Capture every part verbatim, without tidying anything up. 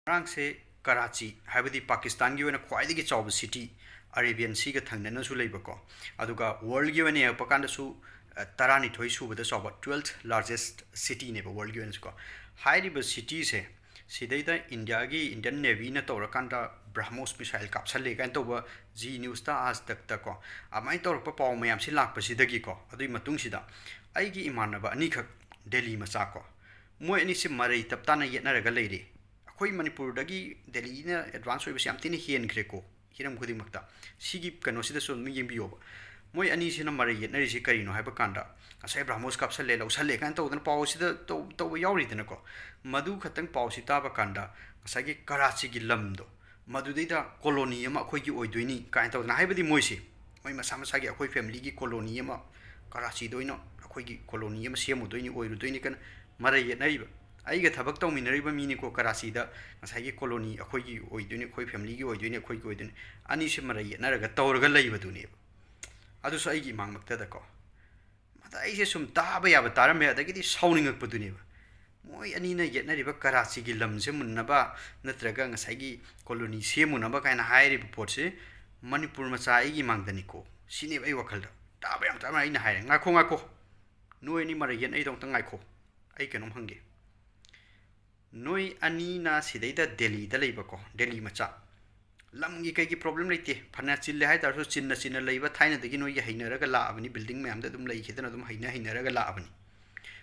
ꯉꯔꯥꯡꯁꯦ ꯀꯔꯥꯆꯤ, ꯍꯥꯏꯕꯗꯤ ꯄꯥꯀꯤꯁꯇꯥꯟꯒꯤ ꯑꯣꯏꯅ ꯈ꯭ꯋꯥꯏꯗꯒꯤ ꯆꯥꯎꯕ ꯁꯤꯇꯤ, ꯑꯔꯦꯕꯤꯌꯟ ꯁꯤꯒ ꯊꯪꯅꯅꯁꯨ ꯂꯩꯕꯀꯣ, ꯑꯗꯨꯒ ꯋꯥꯔꯜꯒꯤ ꯑꯣꯏꯅ ꯌꯦꯡꯉꯛꯄ ꯀꯥꯟꯗꯁꯨ, ꯑ, ꯇꯔꯥꯅꯤꯊꯣꯏ ꯁꯨꯕꯗ ꯆꯥꯎꯕ, twelfth largest cityꯅꯦꯕ ꯋꯥꯔꯜꯒꯤ ꯑꯣꯏꯅꯁꯨꯀꯣ꯫ ꯍꯥꯏꯔꯤꯕ ꯁꯤꯇꯤꯁꯦ, ꯁꯤꯗꯩꯗ ꯏꯟꯗꯤꯌꯥꯒꯤ, ꯏꯟꯗꯤꯌꯟ ꯅꯦꯚꯤꯅ ꯇꯧꯔꯀꯥꯟꯗ ꯕ꯭ꯔꯍꯃꯣꯁ ꯃꯤꯁꯥꯏꯜ ꯀꯥꯞꯁꯜꯂꯦ ꯀꯥꯏꯅ ꯇꯧꯕ, ꯖꯤ ꯅ꯭ꯌꯨꯁꯇ, ꯑꯥꯖ ꯇꯛꯇꯀꯣ, ꯑꯗꯨꯃꯥꯏꯅ ꯇꯧꯔꯛꯄ ꯄꯥꯎ ꯃꯌꯥꯝꯁꯤ ꯂꯥꯛꯄꯁꯤꯗꯒꯤꯀꯣ, ꯑꯗꯨꯒꯤ ꯃꯇꯨꯡꯁꯤꯗ ꯑꯩꯒꯤ ꯏꯃꯥꯟꯅꯕ ꯑꯅꯤꯈꯛ, ꯗꯦꯜꯂꯤ ꯃꯆꯥꯀꯣ, ꯃꯣꯏ ꯑꯅꯤꯁꯤ ꯃꯔꯩ ꯇꯞ ꯇꯥꯅ ꯌꯦꯠꯅꯔꯒ ꯂꯩꯔꯦ꯫ ꯑꯩꯈꯣꯏ ꯃꯅꯤꯄꯨꯔꯗꯒꯤ ꯗꯦꯜꯂꯤꯅ ꯑꯦꯗꯚꯥꯟꯁ ꯑꯣꯏꯕꯁꯤ ꯌꯥꯝ ꯊꯤꯅ ꯍꯦꯟꯈ꯭ꯔꯦꯀꯣ, ꯍꯤꯔꯝ ꯈꯨꯗꯤꯡꯃꯛꯇ꯫ ꯁꯤꯒꯤ ꯀꯩꯅꯣꯁꯤꯗꯁꯨ ꯑꯗꯨꯝ ꯌꯦꯡꯕꯤꯌꯣꯕ꯫ ꯃꯣꯏ ꯑꯅꯤꯁꯤꯅ ꯃꯔꯩ ꯌꯦꯠꯅꯔꯤꯁꯤ ꯀꯔꯤꯅꯣ ꯍꯥꯏꯕ ꯀꯥꯟꯗ, ꯉꯁꯥꯏ ꯕ꯭ꯔꯍꯃꯣꯁ ꯀꯥꯞꯁꯜꯂꯦ, ꯂꯧꯁꯜꯂꯦ ꯀꯥꯏꯅ ꯇꯧꯗꯅ ꯄꯥꯎꯁꯤꯗ ꯇꯧ-, ꯇꯧꯕ ꯌꯥꯎꯔꯤꯗꯅꯀꯣ꯫ ꯃꯗꯨ ꯈꯛꯇꯪ ꯄꯥꯎꯁꯤ ꯇꯥꯕ ꯀꯥꯟꯗ, ꯉꯁꯥꯏꯒꯤ ꯀꯔꯥꯆꯤꯒꯤ ꯂꯝꯗꯣ, ꯃꯗꯨꯗꯩꯗ ꯀꯣꯂꯣꯅꯤ ꯑꯃ ꯑꯩꯈꯣꯏꯒꯤ ꯑꯣꯏꯗꯣꯏꯅꯤ ꯀꯥꯏꯅ ꯇꯧꯗꯅ, ꯍꯥꯏꯕꯗꯤ ꯃꯣꯏꯁꯤ, ꯃꯣꯏ ꯃꯁꯥ ꯃꯁꯥꯒꯤ, ꯑꯩꯈꯣꯏ ꯐꯦꯃꯤꯂꯤꯒꯤ ꯀꯣꯂꯣꯅꯤ ꯑꯃ, ꯀꯔꯥꯆꯤꯗ ꯑꯣꯏꯅ ꯑꯩꯈꯣꯏꯒꯤ ꯀꯣꯂꯣꯅꯤ ꯑꯃ ꯁꯦꯝꯃꯨꯗꯣꯏꯅꯤ, ꯑꯣꯏꯔꯨꯗꯣꯏꯅꯤ ꯀꯥꯏꯅ ꯃꯔꯩ ꯌꯦꯠꯅꯔꯤꯕ꯫ ꯑꯩꯒ ꯊꯕꯛ ꯇꯧꯃꯤꯟꯅꯔꯤꯕ ꯃꯤꯅꯤꯀꯣ, ꯀꯔꯥꯆꯤꯗ ꯉꯁꯥꯏꯒꯤ ꯀꯣꯂꯣꯅꯤ ꯑꯩꯈꯣꯏꯒꯤ ꯑꯣꯏꯗꯣꯏꯅꯤ, ꯑꯩꯈꯣꯏ ꯐꯦꯃꯤꯂꯤꯒꯤ ꯑꯣꯏꯗꯣꯏꯅꯤ, ꯑꯩꯈꯣꯏꯒꯤ ꯑꯣꯏꯗꯣꯏꯅꯤ, ꯑꯅꯤꯁꯤ ꯃꯔꯩ ꯌꯦꯠꯅꯔꯒ ꯇꯧꯔꯒ ꯂꯩꯕꯗꯨꯅꯦꯕ꯫ ꯑꯗꯨꯁꯨ ꯑꯩꯒꯤ ꯏꯃꯥꯡꯃꯛꯇꯗꯀꯣ꯫ ꯃꯗ ꯑꯩꯁꯦ ꯁꯨꯝ ꯇꯥꯕ ꯌꯥꯕ ꯇꯥꯔꯝꯃꯦ, ꯑꯗꯒꯤꯗꯤ ꯁꯥꯎꯅꯤꯡꯉꯛꯄꯗꯨꯅꯦꯕ꯫ ꯃꯣꯏ ꯑꯅꯤꯅ ꯌꯦꯠꯅꯔꯤꯕ ꯀꯔꯥꯆꯤꯒꯤ ꯂꯝꯁꯦ ꯃꯨꯟꯅꯕ, ꯅꯠꯇ꯭ꯔꯒ ꯉꯁꯥꯏꯒꯤ ꯀꯣꯂꯣꯅꯤ ꯁꯦꯝꯃꯨꯅꯕ ꯀꯥꯏꯅ ꯍꯥꯏꯔꯤꯕ ꯄꯣꯠꯁꯦ, ꯃꯅꯤꯄꯨꯔ ꯃꯆꯥ ꯑꯩꯒꯤ ꯃꯥꯡꯗꯅꯤꯀꯣ꯫ ꯁꯤꯅꯦꯕ ꯑꯩ ꯋꯥꯈꯜꯗ꯫ ꯇꯥꯕ ꯌꯥꯝ ꯇꯥꯔꯝꯃꯦ, ꯑꯩꯅ ꯍꯥꯏꯔꯦ, "ꯉꯥꯏꯈꯣ, ꯉꯥꯏꯈꯣ꯫ ꯅꯣꯏ ꯑꯅꯤ ꯃꯔꯩ ꯌꯦꯠꯅꯩꯗꯣ ꯑꯝꯇ ꯉꯥꯏꯈꯣ꯫ ꯑꯩ ꯀꯩꯅꯣꯝ ꯍꯪꯒꯦ꯫ ꯅꯣꯏ ꯑꯅꯤꯅ ꯁꯤꯗꯩꯗ ꯗꯦꯜꯂꯤꯗ ꯂꯩꯕꯀꯣ, ꯗꯦꯜꯂꯤ ꯃꯆꯥ꯫ ꯂꯝꯒꯤ ꯀꯩꯒꯤ ꯄ꯭ꯔꯣꯕ꯭ꯂꯦꯝ ꯂꯩꯇꯦ꯫ ꯐꯅ ꯆꯤꯜꯂꯦ ꯍꯥꯏ ꯇꯥꯔꯁꯨ, ꯆꯤꯟꯅ ꯆꯤꯟꯅ ꯂꯩꯕ, ꯊꯥꯏꯅꯗꯒꯤ ꯅꯣꯏꯒꯤ ꯍꯩꯅꯔꯒ ꯂꯥꯛꯑꯕꯅꯤ, ꯕꯤꯜꯗꯤꯡ ꯃꯌꯥꯝꯗ ꯑꯗꯨꯝ ꯂꯩꯈꯤꯗꯅ ꯑꯗꯨꯝ ꯍꯩꯅ ꯍꯩꯅꯔꯒ ꯂꯥꯛꯑꯕꯅꯤ꯫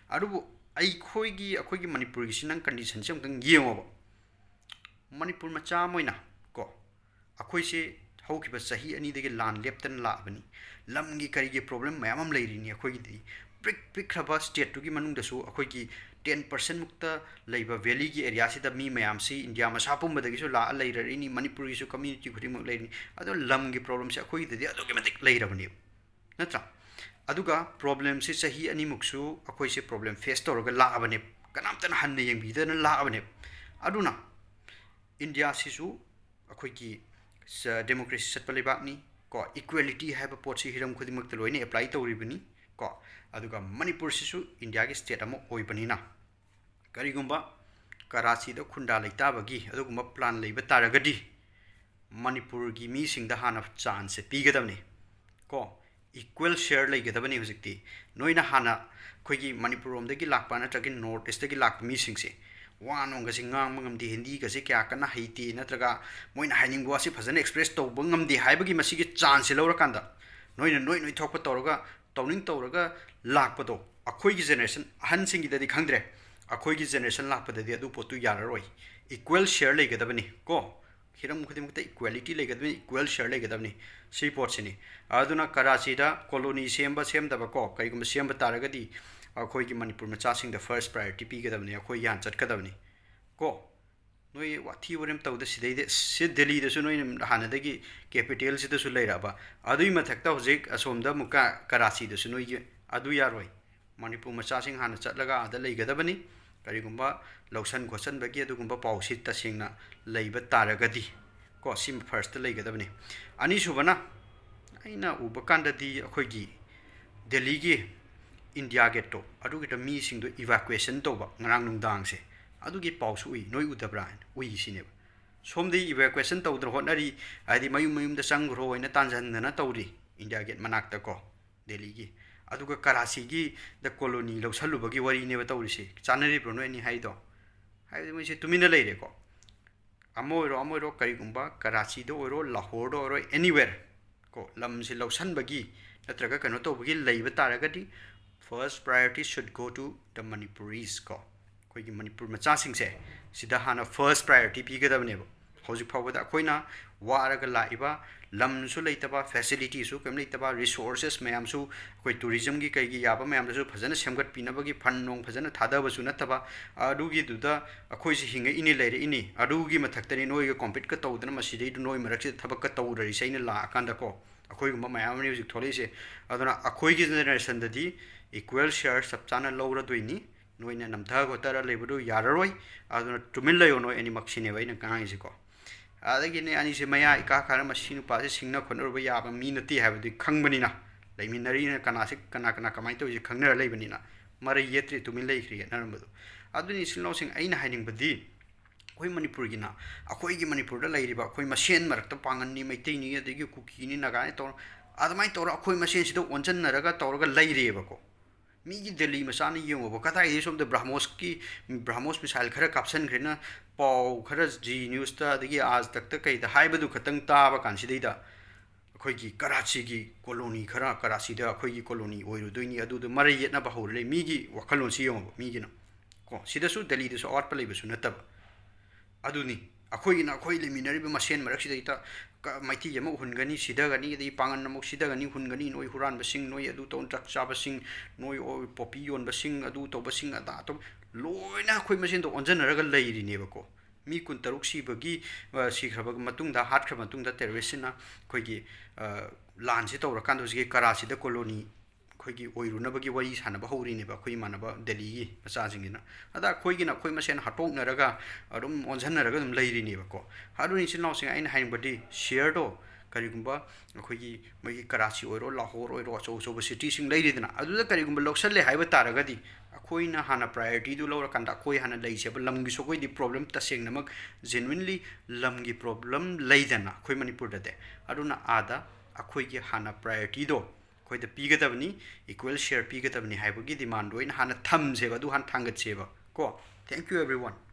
ꯑꯗꯨꯕꯨ ꯑꯩꯈꯣꯏꯒꯤ, ꯑꯩꯈꯣꯏꯒꯤ ꯃꯅꯤꯄꯨꯔꯒꯤꯁꯤ ꯅꯪ ꯀꯟꯗꯤꯁꯟꯁꯦ ꯑꯃꯨꯛꯇꯪ ꯌꯦꯡꯉꯣꯕ꯫ ꯃꯅꯤꯄꯨꯔ ꯃꯆꯥ ꯑꯃ ꯑꯣꯏꯅ ꯀꯣ, ꯑꯩꯈꯣꯏꯁꯦ ꯍꯧꯈꯤꯕ ꯆꯍꯤ ꯑꯅꯤꯗꯒꯤ ꯂꯥꯟ ꯂꯦꯞꯇꯅ ꯂꯥꯛꯑꯕꯅꯤ꯫ ꯂꯝꯒꯤ ꯀꯔꯤꯒꯤ ꯄ꯭ꯔꯣꯕ꯭ꯂꯦꯝ ꯃꯌꯥꯝ ꯑꯃ ꯂꯩꯔꯤꯅꯤ ꯑꯩꯈꯣꯏꯒꯤꯗꯤ꯫ ꯄꯤꯛ ꯄꯤꯛꯈ꯭ꯔꯕ ꯁ꯭ꯇꯦꯠꯇꯨꯒꯤ ꯃꯅꯨꯡꯗꯁꯨ ꯑꯩꯈꯣꯏꯒꯤ ten percent ꯃꯨꯛꯇ ꯂꯩꯕ ꯚꯦꯂꯤꯒꯤ ꯑꯦꯔꯤꯌꯥꯁꯤꯗ ꯃꯤ ꯃꯌꯥꯝꯁꯤ ꯏꯟꯗꯤꯌꯥ ꯃꯁꯥ ꯄꯨꯝꯕꯗꯒꯤꯁꯨ ꯂꯥꯛꯑ ꯂꯩꯔꯛꯏꯅꯤ, ꯃꯅꯤꯄꯨꯔꯒꯤꯁꯨ ꯀꯝꯃ꯭ꯌꯨꯅꯤꯇꯤ ꯈꯨꯗꯤꯡꯃꯛ ꯂꯩꯔꯤꯅꯤ꯫ ꯑꯗꯣ ꯂꯝꯒꯤ ꯄ꯭ꯔꯣꯕ꯭ꯂꯦꯝꯁꯦ ꯑꯩꯈꯣꯏꯒꯤꯗꯗꯤ ꯑꯗꯨꯛꯀꯤ ꯃꯇꯤꯛ ꯂꯩꯔꯕꯅꯦꯕ, ꯅꯠꯇ꯭ꯔꯥ? ꯑꯗꯨꯒ ꯄ꯭ꯔꯣꯕ꯭ꯂꯦꯝꯁꯤ ꯆꯍꯤ ꯑꯅꯤꯃꯨꯛꯁꯨ ꯑꯩꯈꯣꯏꯁꯦ ꯄ꯭ꯔꯣꯕ꯭ꯂꯦꯝ ꯐꯦꯁ ꯇꯧꯔꯒ ꯂꯥꯛꯑꯕꯅꯦꯕ, ꯀꯅꯥꯝꯇꯅ ꯍꯟꯅ ꯌꯦꯡꯕꯤꯗꯅ ꯂꯥꯛꯑꯕꯅꯦꯕ꯫ ꯑꯗꯨꯅ ꯏꯟꯗꯤꯌꯥꯁꯤꯁꯨ ꯑꯩꯈꯣꯏꯒꯤ ꯁ-, ꯗꯦꯃꯣꯀ꯭ꯔꯦꯁꯤ ꯆꯠꯄ ꯂꯩꯕꯥꯛꯅꯤ ꯀꯣ, ꯏꯀ꯭ꯋꯦꯂꯤꯇꯤ ꯍꯥꯏꯕ ꯄꯣꯠꯁꯤ ꯍꯤꯔꯝ ꯈꯨꯗꯤꯡꯃꯛꯇ ꯂꯣꯏꯅ ꯑꯦꯄ꯭ꯂꯥꯏ ꯇꯧꯔꯤꯕꯅꯤ ꯀꯣ꯫ ꯑꯗꯨꯒ ꯃꯅꯤꯄꯨꯔꯁꯤꯁꯨ ꯏꯟꯗꯤꯌꯥꯒꯤ ꯁ꯭ꯇꯦꯠ ꯑꯃ ꯑꯣꯏꯕꯅꯤꯅ, ꯀꯔꯤꯒꯨꯝꯕ ꯀꯔꯥꯆꯤꯗ ꯈꯨꯟꯗꯥ ꯂꯩꯇꯥꯕꯒꯤ ꯑꯗꯨꯒꯨꯝꯕ plan ꯂꯩꯕ ꯇꯥꯔꯒꯗꯤ ꯃꯅꯤꯄꯨꯔꯒꯤ ꯃꯤꯁꯤꯡꯗ ꯍꯥꯟꯅ chance ꯁꯦ ꯄꯤꯒꯗꯕꯅꯤ꯫ ꯀꯣ, equal share ꯂꯩꯒꯗꯕꯅꯤ꯫ ꯍꯧꯖꯤꯛꯇꯤ ꯅꯣꯏꯅ ꯍꯥꯟꯅ ꯑꯩꯈꯣꯏꯒꯤ ꯃꯅꯤꯄꯨꯔ ꯔꯣꯝꯗꯒꯤ ꯂꯥꯛꯄ ꯅꯠꯇ꯭ꯔꯒ North East ꯇꯒꯤ ꯂꯥꯛꯄ ꯃꯤꯁꯤꯡꯁꯦ ꯋꯥ ꯅꯨꯡꯒꯁꯦ ꯉꯥꯡꯕ ꯉꯝꯗꯦ, ꯍꯤꯟꯗꯤꯒꯁꯦ ꯀꯌꯥ ꯀꯟꯅ ꯍꯩꯇꯦ, ꯅꯠꯇ꯭ꯔꯒ ꯃꯣꯏꯅ ꯍꯥꯏꯅꯤꯡꯕ ꯋꯥꯁꯦ ꯐꯖꯅ express ꯇꯧꯕ ꯉꯝꯗꯦ ꯍꯥꯏꯕꯒꯤ ꯃꯁꯤꯒꯤ chance ꯁꯦ ꯂꯧꯔꯀꯥꯟꯗ ꯅꯣꯏꯅ ꯅꯣꯏ ꯅꯣꯏ ꯊꯣꯛꯄ ꯇꯧꯔꯒ ꯇꯧꯅꯤꯡ ꯇꯧꯔꯒ ꯂꯥꯛꯄꯗꯣ, ꯑꯩꯈꯣꯏꯒꯤ generation, ꯑꯍꯟꯁꯤꯡꯒꯤꯗꯗꯤ ꯈꯪꯗ꯭ꯔꯦ, ꯑꯩꯈꯣꯏꯒꯤ generation ꯂꯥꯛꯄꯗꯗꯤ ꯑꯗꯨ ꯄꯣꯠꯇꯨ ꯌꯥꯔꯔꯣꯏ꯫ Equal share ꯂꯩꯒꯗꯕꯅꯤ꯫ ꯀꯣ, ꯍꯤꯔꯝ ꯈꯨꯗꯤꯡꯃꯛꯇ equality ꯂꯩꯒꯗꯕꯅꯤ, equal share ꯂꯩꯒꯗꯕꯅꯤ꯫ ꯁꯤ ꯄꯣꯠꯁꯤꯅꯤ꯫ ꯑꯗꯨꯅ ꯀꯔꯥꯆꯤꯗ colony ꯁꯦꯝꯕ ꯁꯦꯝꯗꯕ, ꯀꯣ, ꯀꯔꯤꯒꯨꯝꯕ ꯁꯦꯝꯕ ꯇꯥꯔꯒꯗꯤ ꯑꯩꯈꯣꯏꯒꯤ ꯃꯅꯤꯄꯨꯔ ꯃꯆꯥꯁꯤꯡꯗ first priority ꯄꯤꯒꯗꯕꯅꯤ, ꯑꯩꯈꯣꯏ ꯍꯥꯟꯅ ꯆꯠꯀꯗꯕꯅꯤ꯫ ꯀꯣ, ꯅꯣꯏ ꯋꯥꯊꯤ ꯋꯥꯔꯦꯝ ꯇꯧꯗ ꯁꯤꯗꯩꯗꯤ꯫ ꯑꯁ, ꯁꯤ ꯗꯦꯜꯂꯤꯗꯁꯨ ꯅꯣꯏꯅ ꯍꯥꯟꯅꯗꯒꯤ capital ꯁꯤꯗꯁꯨ ꯂꯩꯔꯛꯑꯕ, ꯑꯗꯨꯒꯤ ꯃꯊꯛꯇ ꯍꯧꯖꯤꯛ ꯑꯁꯣꯝꯗ ꯑꯃꯨꯛꯀ ꯀꯔꯥꯆꯤꯗꯁꯨ ꯅꯣꯏꯒꯤ ꯑꯗꯨ ꯌꯥꯔꯣꯏ꯫ ꯃꯅꯤꯄꯨꯔ ꯃꯆꯥꯁꯤꯡ ꯍꯥꯟꯅ ꯆꯠꯂꯒ ꯑꯥꯗ ꯂꯩꯒꯗꯕꯅꯤ꯫ ꯀꯔꯤꯒꯨꯝꯕ ꯂꯧꯁꯟ ꯈꯣꯠꯆꯟꯕꯒꯤ ꯑꯗꯨꯒꯨꯝꯕ ꯄꯥꯎꯁꯤ ꯇꯁꯦꯡꯅ ꯂꯩꯕ ꯇꯥꯔꯒꯗꯤ, ꯀꯣ, ꯁꯤꯃ first ꯂꯩꯒꯗꯕꯅꯤ꯫ ꯑꯅꯤꯁꯨꯕꯅ, ꯑꯩꯅ ꯎꯕ ꯀꯥꯟꯗꯗꯤ ꯑꯩꯈꯣꯏꯒꯤ ꯗꯦꯜꯂꯤꯒꯤ ꯏꯟꯗꯤꯌꯥ ꯒꯦꯠꯇꯣ ꯑꯗꯨꯒꯤꯗ ꯃꯤꯁꯤꯡꯗꯣ evacuation ꯇꯧꯕ ꯉꯔꯥꯡ ꯅꯨꯡꯗꯥꯡꯁꯦ, ꯑꯗꯨꯒꯤ ꯄꯥꯎꯁꯨ ꯎꯏ꯫ ꯅꯣꯏ ꯎꯗꯕ꯭ꯔꯥ ꯍꯥꯏꯅ ꯎꯏ ꯁꯤꯅꯦꯕ꯫ ꯁꯣꯝꯗꯒꯤ evacuation ꯇꯧꯗꯅ ꯍꯣꯠꯅꯔꯤ, ꯍꯥꯏꯗꯤ ꯃꯌꯨꯝ ꯃꯌꯨꯝꯗ ꯆꯪꯈ꯭ꯔꯣ ꯍꯥꯏꯅ ꯇꯥꯟꯁꯤꯟꯗꯅ ꯇꯧꯔꯤ ꯏꯟꯗꯤꯌꯥ ꯒꯦꯠ ꯃꯅꯥꯛꯇ, ꯀꯣ, ꯗꯦꯜꯂꯤꯒꯤ꯫ ꯑꯗꯨꯒ ꯀꯔꯥꯆꯤꯒꯤ ꯗ colony ꯂꯧꯁꯜꯂꯨꯕꯒꯤ ꯋꯥꯔꯤꯅꯦꯕ ꯇꯧꯔꯤꯁꯦ꯫ ꯆꯥꯟꯅꯔꯤꯕ꯭ꯔꯣ ꯅꯣꯏ ꯑꯅꯤ ꯍꯥꯏꯗꯣ? ꯍꯥꯏꯕꯗꯤ ꯃꯣꯏꯁꯦ ꯇꯨꯃꯤꯟꯅ ꯂꯩꯔꯦꯀꯣ꯫ ꯑꯃ ꯑꯣꯏꯔꯣ, ꯑꯃ ꯑꯣꯏꯔꯣ, ꯀꯔꯤꯒꯨꯝꯕ ꯀꯔꯥꯆꯤꯗ ꯑꯣꯏꯔꯣ, ꯂꯥꯍꯣꯔꯗ ꯑꯣꯏꯔꯣ, anywhere, ꯀꯣ, ꯂꯝꯁꯦ ꯂꯧꯁꯟꯕꯒꯤ ꯅꯠꯇ꯭ꯔꯒ ꯀꯩꯅꯣ ꯇꯧꯕꯒꯤ ꯂꯩꯕ ꯇꯥꯔꯒꯗꯤ, first priority should go to the Manipuris, ꯀꯣ, ꯑꯩꯈꯣꯏꯒꯤ ꯃꯅꯤꯄꯨꯔ ꯃꯆꯥꯁꯤꯡꯁꯦ, ꯁꯤꯗ ꯍꯥꯟꯅ first priority ꯄꯤꯒꯗꯕꯅꯦꯕ꯫ ꯍꯧꯖꯤꯛ ꯐꯥꯎꯕꯗ ꯑꯩꯈꯣꯏꯅ ꯋꯥꯔꯒ ꯂꯥꯛꯏꯕ, ꯂꯝꯁꯨ ꯂꯩꯇꯕ, facility ꯁꯨ ꯀꯔꯤꯝ ꯂꯩꯇꯕ, resources ꯃꯌꯥꯝꯁꯨ ꯑꯩꯈꯣꯏ tourism ꯒꯤ ꯀꯩꯒꯤ ꯌꯥꯕ ꯃꯌꯥꯝꯗꯨꯁꯨ ꯐꯖꯅ ꯁꯦꯝꯒꯠꯄꯤꯅꯕꯒꯤ fund ꯅꯨꯡ ꯐꯖꯅ ꯊꯥꯗꯕꯁꯨ ꯅꯠꯇꯕ, ꯑꯗꯨꯒꯤꯗꯨꯗ ꯑꯩꯈꯣꯏꯁꯦ ꯍꯤꯡꯉꯛꯏꯅꯤ, ꯂꯩꯔꯛꯏꯅꯤ꯫ ꯑꯗꯨꯒꯤ ꯃꯊꯛꯇꯅꯤ ꯅꯣꯏꯒ compete ꯀ ꯇꯧꯗꯅ ꯃꯁꯤꯗꯩꯗ ꯅꯣꯏ ꯃꯔꯛꯁꯤꯗ ꯊꯕꯛꯀ ꯇꯧꯔꯔꯤꯁꯦ ꯑꯩꯅ ꯂꯥꯛꯑꯀꯥꯟꯗꯀꯣ꯫ ꯑꯩꯈꯣꯏꯒꯨꯝꯕ ꯃꯌꯥꯝ ꯑꯃꯅꯤ ꯍꯧꯖꯤꯛ ꯊꯣꯛꯂꯛꯏꯁꯦ꯫ ꯑꯗꯨꯅ ꯑꯩꯈꯣꯏꯒꯤ generation ꯗꯗꯤ equal share ꯆꯞ ꯆꯥꯅ ꯂꯧꯔꯗꯣꯏꯅꯤ꯫ ꯅꯣꯏꯅ ꯅꯝꯊ ꯈꯣꯠꯊꯔ ꯂꯩꯕꯗꯨ ꯌꯥꯔꯔꯣꯏ꯫ ꯑꯗꯨꯅ ꯇꯨꯃꯤꯟ ꯂꯩꯌꯣ ꯅꯣꯏ ꯑꯅꯤꯃꯛ ꯁꯤꯅꯦꯕ ꯑꯩꯅ ꯉꯥꯡꯉꯤꯁꯦꯀꯣ꯫ ꯑꯗꯒꯤꯅꯦ ꯑꯅꯤꯁꯦ ꯃꯌꯥ ꯏꯀꯥ ꯀꯥꯔ ꯃꯁꯤ ꯅꯨꯄꯥꯁꯦ ꯁꯤꯡꯅ ꯈꯣꯠꯅꯔꯨꯕ ꯌꯥꯕ ꯃꯤ ꯅꯠꯇꯦ ꯍꯥꯏꯕꯗꯤ ꯈꯪꯕꯅꯤꯅ, ꯂꯩꯃꯤꯟꯅꯔꯤꯅ ꯀꯅꯥꯁꯦ ꯀꯅꯥ ꯀꯅꯥ ꯀꯃꯥꯏꯅ ꯇꯧꯔꯤꯁꯦ ꯈꯪꯅꯔ ꯂꯩꯕꯅꯤꯅ ꯃꯔꯩ ꯌꯦꯠꯇ꯭ꯔꯤ, ꯇꯨꯃꯤꯟ ꯂꯩꯈ꯭ꯔꯤ ꯌꯦꯠꯅꯔꯝꯕꯗꯣ꯫ ꯑꯗꯨꯅꯤ ꯏꯆꯤꯜ ꯏꯅꯥꯎꯁꯤꯡ, ꯑꯩꯅ ꯍꯥꯏꯅꯤꯡꯕꯗꯤ, ꯑꯩꯈꯣꯏ ꯃꯅꯤꯄꯨꯔꯒꯤꯅ, ꯑꯩꯈꯣꯏꯒꯤ ꯃꯅꯤꯄꯨꯔꯗ ꯂꯩꯔꯤꯕ ꯑꯩꯈꯣꯏ ꯃꯁꯦꯟ ꯃꯔꯛꯇ, ꯄꯥꯡꯒꯜꯅꯤ, ꯃꯩꯇꯩꯅꯤ, ꯑꯗꯒꯤ ꯀꯨꯀꯤꯅꯤ, ꯅꯥꯒꯥꯅꯤ ꯇꯧꯔ, ꯑꯗꯨꯃꯥꯏꯅ ꯇꯧꯔ ꯑꯩꯈꯣꯏ ꯃꯁꯦꯟꯁꯤꯗ ꯑꯣꯟꯁꯤꯟꯅꯔꯒ ꯇꯧꯔꯒ ꯂꯩꯔꯦꯕꯀꯣ꯫ ꯃꯤꯒꯤ ꯗꯦꯜꯂꯤ ꯃꯆꯥꯅ ꯌꯦꯡꯉꯣꯕ, ꯀꯗꯥꯏꯗꯒꯤ ꯁꯣꯝꯗ ꯕ꯭ꯔꯥꯍꯃꯣꯁꯀꯤ, ꯕ꯭ꯔꯥꯍꯃꯣꯁ ꯃꯤꯁꯥꯏꯜ ꯈꯔ ꯀꯥꯞꯁꯟꯈ꯭ꯔꯦꯅ ꯄꯥꯎ ꯈꯔ ꯖꯤ ꯅ꯭ꯌꯨꯁꯇ, ꯑꯗꯒꯤ ꯑꯥꯖ ꯇꯛꯇ ꯀꯩꯗ ꯍꯥꯏꯕꯗꯨ ꯈꯛꯇꯪ ꯇꯥꯕ ꯀꯥꯟꯁꯤꯗꯩꯗ, ꯑꯩꯈꯣꯏꯒꯤ ꯀꯔꯥꯆꯤꯒꯤ ꯀꯣꯂꯣꯅꯤ ꯈꯔ, ꯀꯔꯥꯆꯤꯗ ꯑꯩꯈꯣꯏꯒꯤ ꯀꯣꯂꯣꯅꯤ ꯑꯣꯏꯔꯨꯗꯣꯏꯅꯤ, ꯑꯗꯨꯗ ꯃꯔꯩ ꯌꯦꯠꯅꯕ ꯍꯧꯔ ꯂꯩ꯫ ꯃꯤꯒꯤ ꯋꯥꯈꯜꯂꯣꯟꯁꯤ ꯌꯦꯡꯉꯣꯕ, ꯃꯤꯒꯤꯅ ꯀꯣ, ꯁꯤꯗꯁꯨ ꯗꯦꯜꯂꯤꯗꯁꯨ ꯑꯋꯥꯠꯄ ꯂꯩꯕꯁꯨ ꯅꯠꯇꯕ꯫ ꯑꯗꯨꯅꯤ, ꯑꯩꯈꯣꯏꯒꯤꯅ ꯑꯩꯈꯣꯏ ꯂꯩꯃꯤꯟꯅꯔꯤꯕ ꯃꯁꯦꯟ ꯃꯔꯛꯁꯤꯗꯩꯗ ꯀ-, ꯃꯩꯇꯩ ꯑꯃ ꯍꯨꯟꯒꯅꯤ, ꯁꯤꯊꯒꯅꯤ, ꯑꯗꯩ ꯄꯥꯡꯒꯟ ꯑꯃꯨꯛ ꯁꯤꯊꯒꯅꯤ, ꯍꯨꯟꯒꯅꯤ, ꯅꯣꯏ ꯍꯨꯔꯥꯟꯕꯁꯤꯡ, ꯅꯣꯏ ꯑꯗꯨ ꯇꯧ, ꯗ꯭ꯔꯒ ꯆꯥꯕꯁꯤꯡ, ꯅꯣꯏ ꯑꯣ-, ꯄꯣꯄꯤ ꯌꯣꯟꯕꯁꯤꯡ, ꯑꯗꯨ ꯇꯧꯕꯁꯤꯡ, ꯑꯗꯥ ꯇꯧ, ꯂꯣꯏꯅ ꯑꯩꯈꯣꯏ ꯃꯁꯦꯟꯗ ꯑꯣꯟꯁꯤꯟꯅꯔꯒ ꯂꯩꯔꯤꯅꯦꯕꯀꯣ꯫ ꯃꯤ ꯀꯨꯟꯇꯔꯨꯛ ꯁꯤꯕꯒꯤ, ꯑ, ꯁꯤꯈ꯭ꯔꯕ ꯃꯇꯨꯡꯗ, ꯍꯥꯠꯈ꯭ꯔꯕ ꯃꯇꯨꯡꯗ terroristꯁꯤꯡꯅ ꯑꯩꯈꯣꯏꯒꯤ, ꯑ, ꯂꯥꯟꯁꯤ ꯇꯧꯔꯀꯥꯟꯗ ꯍꯧꯖꯤꯛꯀꯤ ꯀꯔꯥꯆꯤꯗ ꯀꯣꯂꯣꯅꯤ ꯑꯩꯈꯣꯏꯒꯤ ꯑꯣꯏꯔꯨꯅꯕꯒꯤ ꯋꯥꯔꯤ ꯁꯥꯟꯅꯕ ꯍꯧꯔꯤꯅꯦꯕ ꯑꯩꯈꯣꯏ ꯏꯃꯥꯟꯅꯕ ꯗꯦꯜꯂꯤꯒꯤ ꯃꯆꯥꯁꯤꯡꯁꯤꯅ꯫ ꯑꯗ ꯑꯩꯈꯣꯏꯒꯤꯅ ꯑꯩꯈꯣꯏ ꯃꯁꯦꯟ ꯍꯥꯠꯇꯣꯛꯅꯔꯒ ꯑꯗꯨꯝ ꯑꯣꯟꯁꯤꯟꯅꯔꯒ ꯑꯗꯨꯝ ꯂꯩꯔꯤꯅꯦꯕꯀꯣ꯫ ꯑꯗꯨꯅ ꯏꯆꯤꯜ ꯏꯅꯥꯎꯁꯤꯡ, ꯑꯩꯅ ꯍꯥꯏꯅꯤꯡꯕꯗꯤ, shareꯗꯣ ꯀꯔꯤꯒꯨꯝꯕ ꯑꯩꯈꯣꯏꯒꯤ ꯃꯣꯏꯒꯤ ꯀꯔꯥꯆꯤ ꯑꯣꯏꯔꯣ, ꯂꯥꯍꯣꯔ ꯑꯣꯏꯔꯣ, ꯑꯆꯧ ꯑꯆꯧꯕ cityꯁꯤꯡ ꯂꯩꯔꯤꯗꯅ, ꯑꯗꯨꯗ ꯀꯔꯤꯒꯨꯝꯕ ꯂꯧꯁꯜꯂꯦ ꯍꯥꯏꯕ ꯇꯥꯔꯒꯗꯤ, ꯑꯩꯈꯣꯏꯅ ꯍꯥꯟꯅ priorityꯗꯨ ꯂꯧꯔꯀꯥꯟꯗ ꯑꯩꯈꯣꯏ ꯍꯥꯟꯅ ꯂꯩꯁꯦꯕ꯫ ꯂꯝꯒꯤꯁꯨ ꯑꯩꯈꯣꯏꯗꯤ problem ꯇꯁꯦꯡꯅꯃꯛ genuinely ꯂꯝꯒꯤ problem ꯂꯩꯗꯅ ꯑꯩꯈꯣꯏ ꯃꯅꯤꯄꯨꯔꯗꯗꯤ꯫ ꯑꯗꯨꯅ ꯑꯥꯗ ꯑꯩꯈꯣꯏꯒꯤ ꯍꯥꯟꯅ priorityꯗꯣ ꯑꯩꯈꯣꯏꯗ ꯄꯤꯒꯗꯕꯅꯤ, equal share ꯄꯤꯒꯗꯕꯅꯤ ꯍꯥꯏꯕꯒꯤ demandꯗꯣ ꯑꯩꯅ ꯍꯥꯟꯅ ꯊꯝꯁꯦꯕ, ꯑꯗꯨ ꯍꯥꯟꯅ ꯊꯥꯡꯒꯠꯁꯦꯕ ꯀꯣ꯫ Thank you everyone꯫